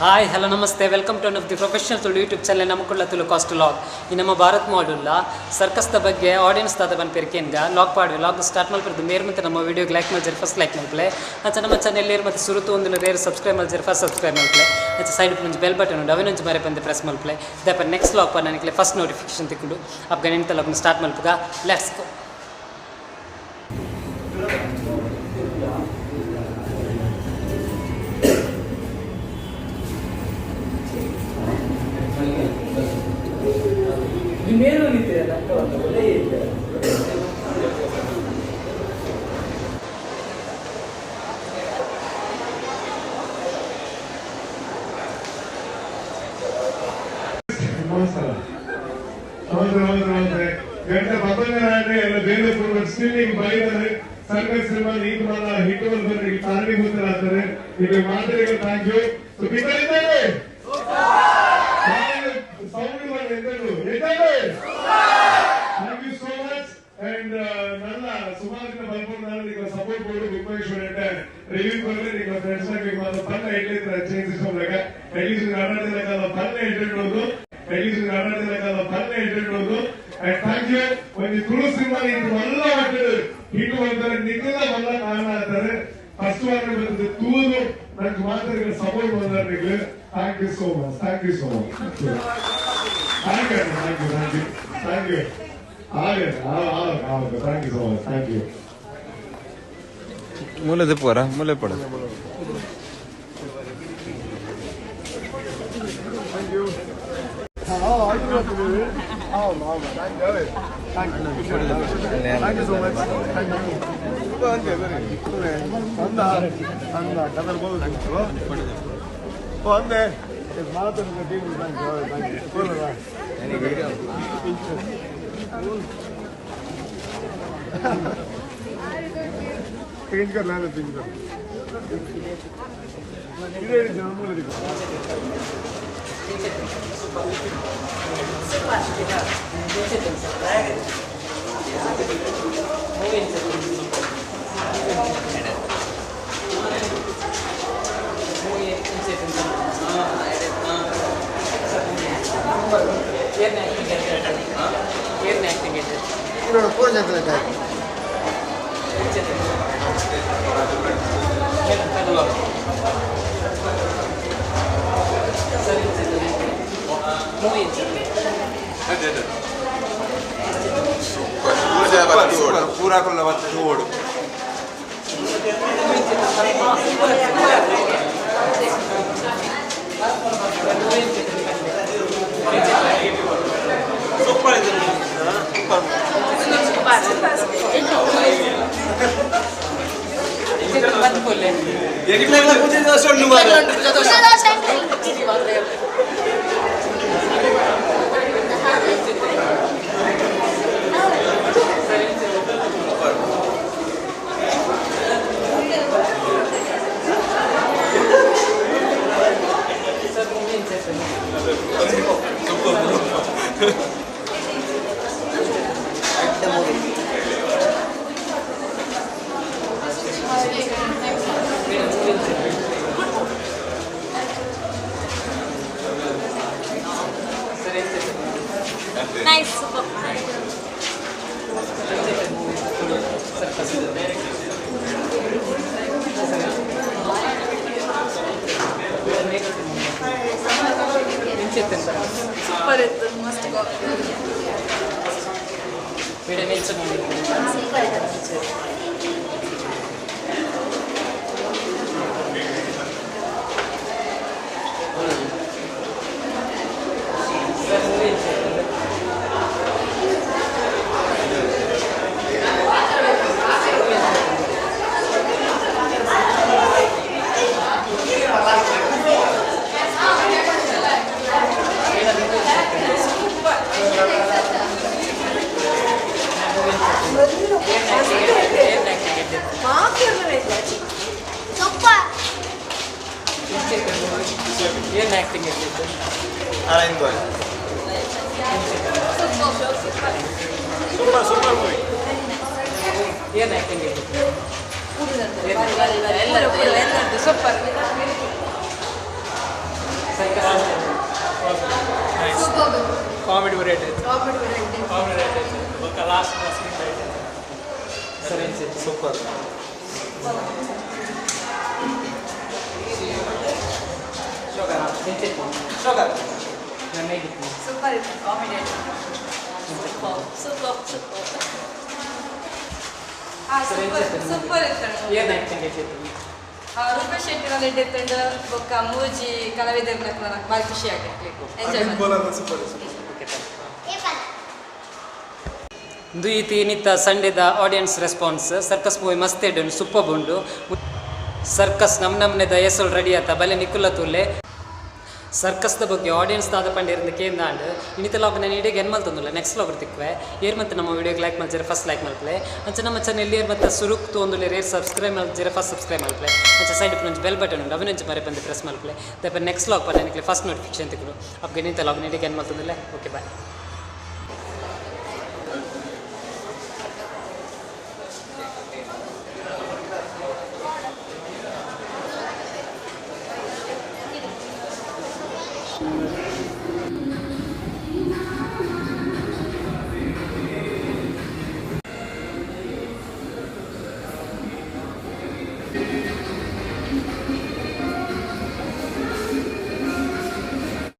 Hi, hello, namaste. Welcome to one of the professional Tulu YouTube channel Namakulla Tulu cost log. ಈ ನಮ್ಮ ಭಾರತ್ ಮಾಡುಲ್ಲ ಸರ್ಕಸ್ದ ಬಗ್ಗೆ audience ತಾತ ಬಂದು ಪೆರ್ಕೇನ್ಗ log ಪಾಡ್ವೆ. Log start ಮಲ್ಪದ್ದು ಮೇರ್ ಮತ್ತು ನಮ್ಮ ವೀಡಿಯೋಗೆ ಲೈಕ್ ಮಲ್ಜರ್ ಫಸ್ಟ್ ಲೈಕ್ ಮಲ್ಪಲೆ. ಅಂಚ ನಮ್ಮ ಚಾನೆಲ್ ಏರ್ ಮತ್ತು ಸುರುತು ಒಂದು ಬೇರೆ ಸಬ್ಸ್ಕ್ರೈಬ್ ಮಲ್ಜರ್ ಫಸ್ಟ್ ಸಬ್ಸ್ಕ್ರೈಬ್ ಮಲ್ಪಲೆ. ಅಂಚ ಸೈಡ್ ಒಂಜಿ ಬೆಲ್ ಬಟನ್ ಉಂಡು, ಅವಿನೊಂಜಿ ಮರೆ ಬಂದು ಪ್ರೆಸ್ ಮಲ್ಪಲೆ. ದಪ್ಪ ನೆಕ್ಸ್ಟ್ ಲಾಗ್ ಪಾ ನನಗೆ ಫಸ್ಟ್ ನೋಟಿಫಿಕೇಶನ್ ತಿಕ್ಕೊಂಡು ಅಪ್ಪ ನಿಂತ ಲಾಗ್ನ ಸ್ಟಾರ್ಟ್ ಮಲ್ಪುಗ. Let's go. ನಮಸ್ಕಾರ, ನಮಸ್ತೆ, ನಮಸ್ತೆ, ನಮಸ್ತೆ. ಗಂಟೆ ಪತಂಗರಾಯಣೆ ಎಲ್ಲ ಬೇರೆ ಪೂರ್ವ ಸ್ಟಿಲ್ ಬೈದರೆ ಸರ್ಕಸ್ ಸಿನಿಮಾ ಈಗ ಮಲ್ಲ ಹಿಟ್ ಬಂದ್ರೆ ಕಾರಣೀಭೂತರಾಗ್ತಾರೆ. ಈಗ ಮಾದರಿಗಳು. Thank you. So ಇದ್ದಾರೆ sound ಎಂತದ್ದು ಎಂತದ್ದು. Thank you so much. And ನನ್ನ ಸುಮಾರು ದಿನ ಬರ್ಬೋದು, ನಾನು ಈಗ ಸಪೋರ್ಟ್ ಕೊಡು ಬುಕ್ ರಿವ್ಯೂ ಕೊಡ್ರೆ ಈಗ ಫ್ರೆಂಡ್ಸ್ ಆಗಿ ಪನ್ನ ಇಡ್ಲಿತ್ರ ಚೇಂಜ್ ಸಿಸ್ಟಮ್ ಲೆಕ್ಕ ಅಟ್ಲೀಸ್ಟ್ ಕರ್ನಾಟಕ ಪನ್ನ ಇಟ್ಟಿರೋದು, ಅಟ್ಲೀಸ್ಟ್ ಕರ್ನಾಟಕ ಪನ್ನ ಇಟ್ಟಿರೋದು. And thank you. ಒಂದು ತುಳು ಸಿನಿಮಾ ಇದು ಮಲ್ಲ ಮಟ್ಟದ ಹಿಟ್ ಬಂದರೆ ನಿಖಿಲ ಮಲ್ಲ ಕಾರಣ ಆಗ್ತಾರೆ. ಫಸ್ಟ್ ವಾರ ಬರ್ತದೆ ತೂದು ನಂಗೆ ಮಾತ್ರ ಸಪೋರ್ಟ್ ಬಂದಾರೆ. Thank you so much, thank you so much. Thank you, thank you, thank you, thank you. ಹಾಗೆ ಹೌದು. Thank you so much, thank you. ಮೂಲೆ ದೆಪ್ಪುವರ ಮೂಲೆ ಪಡ. Thank you so much. ಅಂದ ಅಂದ ಕದರ್ ಬೋದು ಅಂದೆ thank you, thank you. Change कर लेना, चेंज कर. ಇದೇ ಮೂಲೆ. ಏರ್ನ ಆ್ಯಕ್ಟಿಂಗ್? ಫೋನ್. ಮೂವಿ. ಪೂರಾ ಕೊಲ್ಲ ಬರ್ತದೆ ಓಡು. Nice, super. Super ಇತ್ತು, ಮಸ್ತ್. ಸೂಪರ್. ಸೂಪರ್. ಏನು ಆ್ಯಕ್ಟಿಂಗ್ ಇರ್ತಿತ್ತು? Super, super movie. ಏನು ಆ್ಯಕ್ಟಿಂಗ್ ಇರ್ತಿತ್ತು? Super. Circus. Comedy variety, comedy variety ಬೊಕ್ಕ ಲಾಸ್ಟ್ ಸೀನ್. ಸರ್, ಏನು? ಸೂಪರ್. ನಾನು ಹೇಗಿತ್ತು? ಸೂಪರ್ ಇತ್ತು, comedy. Super super super. Sir, super super ಇತ್ತು. ಏನು ಆ್ಯಕ್ಟಿಂಗ್ ಇರ್ತಿತ್ತು? ರೂಪೇಶ್ ಶೆಟ್ಟಿ ಎಡ್ಡೆ ಬೊಕ್ಕ ಮೂಜಿ ಕಲಾವಿದರ್ನ ಭಾರಿ ಖುಷಿ ಆಗಿತ್ತು, enjoy. Super. Okay, thank you. ಈತಿ ಇನ್ನಿತ್ತ ಸಂಡೇದ ಆಡಿಯನ್ಸ್ ರೆಸ್ಪಾನ್ಸ್. ಸರ್ಕಸ್ ಮೂವಿ ಮಸ್ತ್ ಎಡ್ಡೆ, ಸೂಪರ್ ಉಂಡು. ಸರ್ಕಸ್ ನಮ್ಮ ನಮ್ಮನೆದ ಹೆಸರು ರೆಡಿ ಆತ ಬಲೆ ನಿಕುಲ್ಲ ತೂಲೆ. ಸರ್ಕಸ್ದ ಬಗ್ಗೆ ಆಡಿಯನ್ಸ್ ದಾದ ಪಂಡಿರಿಂದ ಕೇಂದಾಂಡ್. ಇನ್ನಿತ ಲಾಗ್ ನಾನು ಇಡೀ ಎನ್ ಮಲ್ತೊಂದುಲ್ಲ, ನೆಕ್ಸ್ಟ್ ಲಾಗ್ ತಿಕ್ವೆ. ಏರ್ ಮತ್ತೆ ನಮ್ಮ ವಿಡಿಯೋಗೆ ಲೈಕ್ ಮಲ್ಜರೆ, ಫಸ್ಟ್ ಲೈಕ್ ಮಲ್ಪಲೆ. ಅಂಚ ನಮ್ಮ ಚಾನೆಲ್ ಏರ್ ಮತ್ತೆ ಸುರುಕ್ ತೋಂದುಲೆ, ರೇರ್ ಸಬ್ಸ್ಕ್ರೈಬ್ ಮಲ್ಜರೆ, ಫಸ್ಟ್ ಸಬ್ಸ್ಕ್ರೈಬ್ ಮಲ್ಪಲೆ. ಅಂಚ ಸೈಡ್ ಒಂಜಿ ಬೆಲ್ ಬಟನ್ ಉಂಡು, ಅವಿನಂಚ ಮರೆ ಬಂದು ಪ್ರೆಸ್ ಮಲ್ಪಲೆ. ದಪ್ಪ ನೆಕ್ಸ್ಟ್ ಲಾಗ್ ಪನ್ನ ಫಸ್ಟ್ ನೋಟಿಫಿಕೇಶನ್ ತಿಕ್ಕು. ಅಪ್ಗೆ ನಿಂತ ಲಾಗ್ ನೀಡಿಗೆ ಎನ್ ಮಲ್ತೊಂದುಲ್ಲ. Okay, bye.